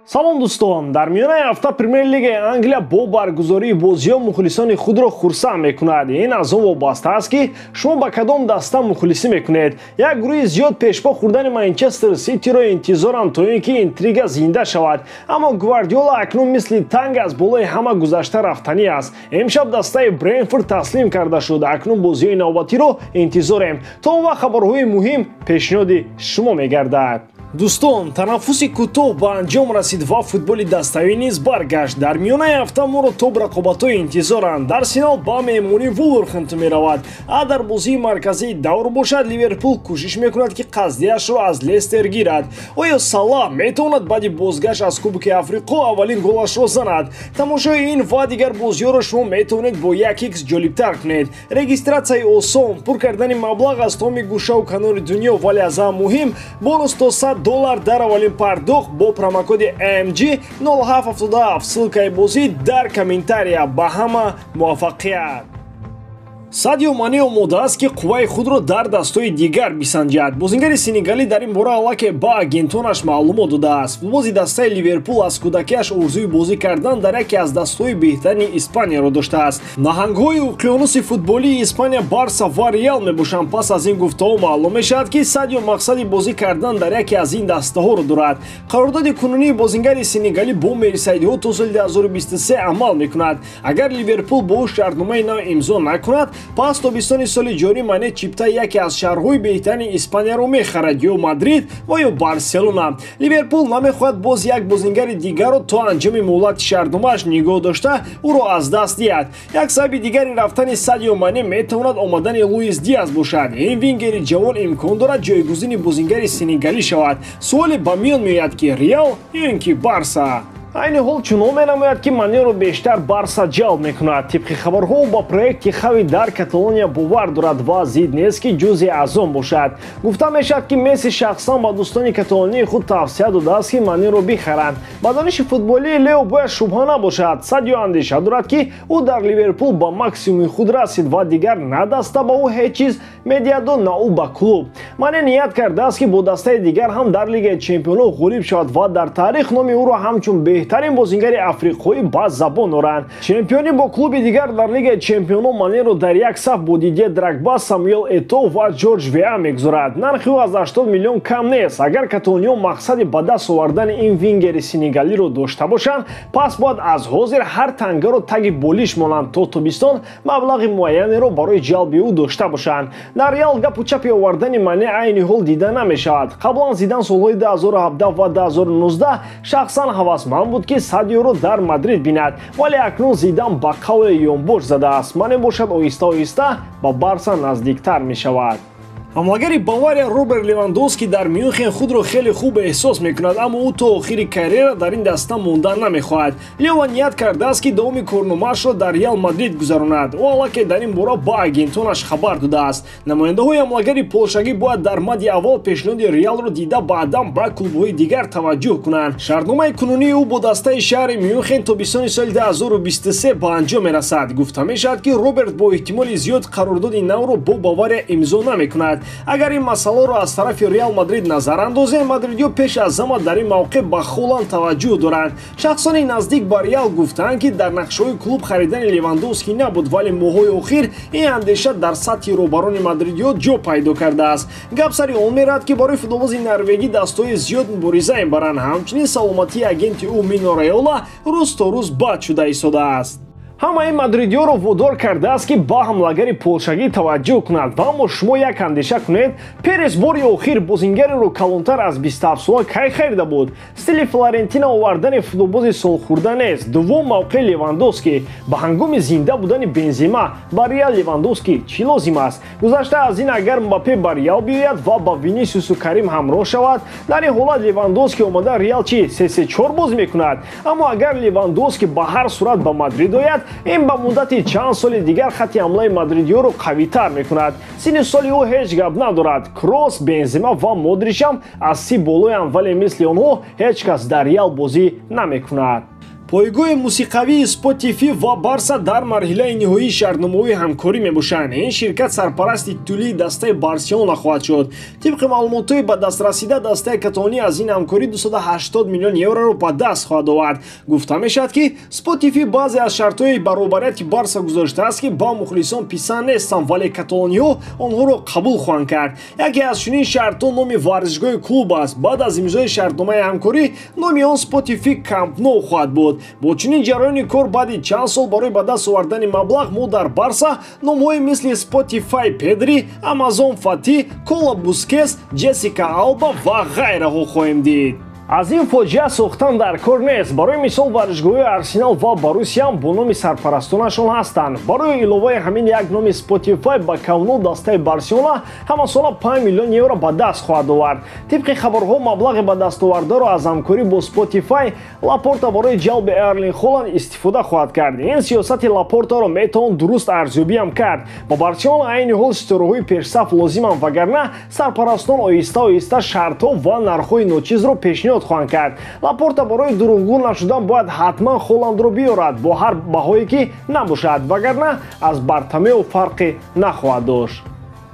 Салом, дӯстон! Дар миёнаи ҳафта Премер-лигаи Англия бо баргузории бозиҳо мухлисони худро хурсанд мекунад. Ин аз он вобаста аст, ки шумо ба кадом даста мухлисӣ мекунед. Як гурӯҳи зиёд пешпо хӯрдани Манчестер Ситиро интизоранд, то ин ки интрига зинда шавад, аммо Гвардиола акнун мисли танк аз болои ҳама гузашта рафтанӣ аст. Имшаб дастаи Брентфорд таслим карда шуд. Акнун бозиҳои навбатиро интизорем. То он вақт хабарҳои муҳим пешниҳоди шумо мегардад. Дӯстон, танаффуси кӯтоҳ ба анҷом расид ва футболи даставӣ низ баргашт. Дар миёнаи ҳафта моро топ рақобатҳо интизоранд. Арсенал ба меҳмонии Вулверхэмптон меравад, а дар бозии марказии давр бошад, Ливерпул кӯшиш мекунад, ки қаздияшро аз Лестер гирад. Оё Салаҳ метавонад баъди бозгашт аз Кубоки Африқо аввалин голашро занад? Тамошои ин ва дигар бозиҳоро шумо метавонед бо 1x ҷолибтар кунед. Регистратсияи осон, пур кардани маблағ аз тамоми гӯшаву канори дунё, вале аз ҳама муҳим бонус то $100 дар аввалин пардохт бо промокоди MG 0777. Ссылкаи бозӣ дар комментария. Ба ҳама муваффақият! Садио Мане омода аст, ки қувваи худро дар дастҳои дигар бисанҷад. Бозингари сенегалӣ дар ин бора аллакай ба агентонаш маълумот додааст. Футбози дастаи Ливерпул аз кӯдакиаш орзуи бозӣ кардан дар яке аз дастҳои беҳтарини Испанияро доштааст. Наҳангҳои уқёнуси футболии Испания Барса ва Реал мебошанд. Пас аз ин гуфтаҳо маълум мешавад, ки Садио мақсади бозӣ кардан дар яке аз ин дастаҳоро дорад. Қарордоди кунунии бозингари сенегалӣ бо мерсайдиҳо то соли 2023 амал мекунад. Агар Ливерпул бо ӯ шартномаи нав имзо накунад, пас тобистони соли ҷорӣ Мане чиптаи яке аз шаҳрҳои беҳтарини Испанияро мехарад: ё Мадрид ва ё Барселона. Ливерпул намехоҳад боз як бозингари дигарро то анҷоми муҳлати шартномааш нигоҳ дошта, ӯро аз даст диҳад. Як сабаби дигари рафтани Садио Мане метавонад омадани Луис Диас бошад. Ин вингери ҷавон имкон дорад ҷойгузини бозингари сенегалӣ шавад. Суоле ба миён меояд, ки Реал ё ин ки Барса? Айни ҳол чунон менамояд, ки Манеро бештар Барса ҷалб мекунад. Тибқи хабарҳо, ба проекти Хави дар Каталония бовар дорад ва зид нест, ки ҷузъе аз он бошад. Гуфта мешавад, ки Месси шахсан ба дӯстони каталонии худ тавсия додааст, ки Манеро бихаранд. Ба дониши футболии Лео бояд шубҳа набошад. Садио андеша дорад, ки ӯ дар Ливерпул ба максимуми худ расид ва дигар на даста ба ӯ ҳеҷ чиз медиҳаду на ӯ ба клуб. Мане ният кардааст, ки бо дастаи дигар ҳам дар Лигаи чемпионҳо ғолиб шавад ва дар таърих номи ӯро ҳамчун беҳтарин бозингари африқоӣ ба забон оранд. Чемпионӣ бо клуби дигар дар Лигаи чемпионҳо Манеро дар як саф бо Дидье Дрогба, Самуэл Это ва Ҷорҷ Веа мегузорад. Нархи ӯ аз 80 миллион кам нест. Агар каталониҳо мақсади ба даст овардани ин вингери сенегалиро дошта бошанд, пас бояд аз ҳозир ҳар тангаро таги болиш монанд, то тобистон маблағи муайянеро барои ҷалби ӯ дошта бошанд. Дар Реал гапу чапи овардани Мане айни ҳол дида намешавад. Қаблан Зидан солҳои 2017 ва 2019 шахсан ҳавасманд буд, ки Садиоро дар Мадрид бинад, вале акнун Зидан ба қавле ёнбош задааст. Мане бошад, оҳиста оҳиста ба Барса наздиктар мешавад. Ҳамлагари Бавария Роберт Левандовски дар Мюнхен худро хеле хуб эҳсос мекунад, аммо ӯ то охири карьера дар ин даста мондан намехоҳад. Лева ният кардааст, ки давоми корномаашро дар Реал Мадрид гузаронад. Ӯ аллакай дар ин бора ба агентонаш хабар додааст. Намояндаҳои ҳамлагари полшагӣ бояд дар мадди аввал пешниҳоди Реалро дида, баъдан ба клубҳои дигар таваҷҷӯҳ кунанд. Шартномаи кунунии ӯ бо дастаи шаҳри Мюнхен тобистони соли 2023 ба анҷом мерасад. Гуфта мешавад, ки Роберт бо эҳтимоли зиёд қарордоди навро бо Бавария имзо намекунад. Агар ин масъаларо аз тарафи Реал Мадрид назар андозем, мадридиё пеш аз ҳама дар ин мавқеъ ба Холанд таваҷҷӯҳ доранд. Шахсони наздик ба Реал гуфтаанд, ки дар нақшаҳои клуб харидани Левандовски набуд, вале моҳҳои охир ин андеша дар сатҳи роҳбарони мадридиё ҷо пайдо кардааст. Гап сари он меравад, ки барои футболбози норвегӣ дастҳои зиёд мубориза мебаранд. Ҳамчунин саломатии агенти ӯ Мино Райола рӯз то рӯз бад шуда истодааст. Ҳамаи мадридиёро водор кардааст, ки ба ҳамлагари полшагӣ таваҷҷӯҳ кунад. Ва аммо шумо як андеша кунед: Перес бори охир бозингареро калонтар аз 27 сола кай харида буд? Стили Флорентино овардани футболбози солхӯрда нест. Дуввум мавқеи Левандовски. Ба ҳангоми зинда будани Бензима ба Реал Левандовски чӣ лозим аст? Гузашта аз ин, агар Мбаппе ба Реал биёяд ва ба Винисиусу Карим ҳамроҳ шавад, дар ин ҳолат Левандовски омада Реал чӣ, 3-3-4 бозӣ мекунад? Аммо агар Левандовски ба ҳар сурат ба Мадрид ояд, ин ба муддати чанд соли дигар хатти ҳамлаи мадридиёро қавитар мекунад. Синни соли ӯ ҳеҷ гап надорад. Кросс, Бензима ва Модричам аз 30 болоянд, вале мисли онҳо ҳеҷ кас дар Реал бозӣ намекунад. Пойгоҳи мусиқавии Spotify ва Барса дар марҳилаи ниҳоии шартномаҳои ҳамкорӣ мебошанд. Ин ширкат сарпарасти тӯлии дастаи Барселона хоҳад шуд. Тибқи маълумотҳои ба даст расида, дастаи каталонӣ аз ин ҳамкорӣ 280 миллион евроро ба даст хоҳад овард. Гуфта мешавад, ки Spotify баъзе аз шартҳои баробарияти Барса гузоштааст, ки ба мухлисон писанд нестанд, вале каталониҳо онҳоро қабул хоҳанд кард. Яке аз чунин шартҳо номи варзишгоҳи клуб аст. Баъд аз имзои шартномаи ҳамкорӣ номи он Spotify Camp Nou хоҳад буд. Бо чунин ҷараёни кор баъди чанд сол барои ба даст овардани маблағ мо дар Барса номҳои мисли Spotify Педри, Amazon Фати, Кола Бускес, Ҷессика Алба ва ғайраҳо хоҳем дид. Аз ин фоҷиа сохтан дар кор нест. Барои мисол, варзишгоҳҳои Арсенал ва Боруссиям бо номи сарпарастонашон ҳастанд. Барои иловаи ҳамин як номи Spotify ба Камп Ноу дастаи Барселона ҳамасола 5 миллион евро ба даст хоҳад овард. Тибқи хабарҳо, маблағи ба дастовардаро аз ҳамкорӣ бо Spotify Лапорта барои ҷалби Эрлинг Холанд истифода хоҳад кард. Ин сиёсати Лапортаро метавон дуруст арзёбиам кард. Ба Барселона айни ҳол ситораҳои пешсаф лозиманд, вагарна сарпарастон оҳиста оҳиста шартҳо ва нархҳои ночизро пешниҳод хоҳанд кард. Лапорта барои дурӯғгӯ нашудан бояд ҳатман Холандро биёрад бо ҳар баҳое ки набошад, вагарна аз Бартомео фарқе нахоҳад дошт.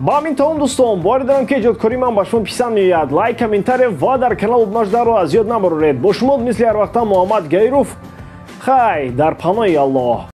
Ба ҳамин тамом, дӯстон, боварӣ дорам, ки эҷодкории ман ба шумо писанд меояд. Лайк, комментария ва дар канал обуна шуданро аз ёд набароред. Бо шумо мисли ҳар вақта Муҳаммад Гаиров. Хай, дар паноҳи Аллоҳ.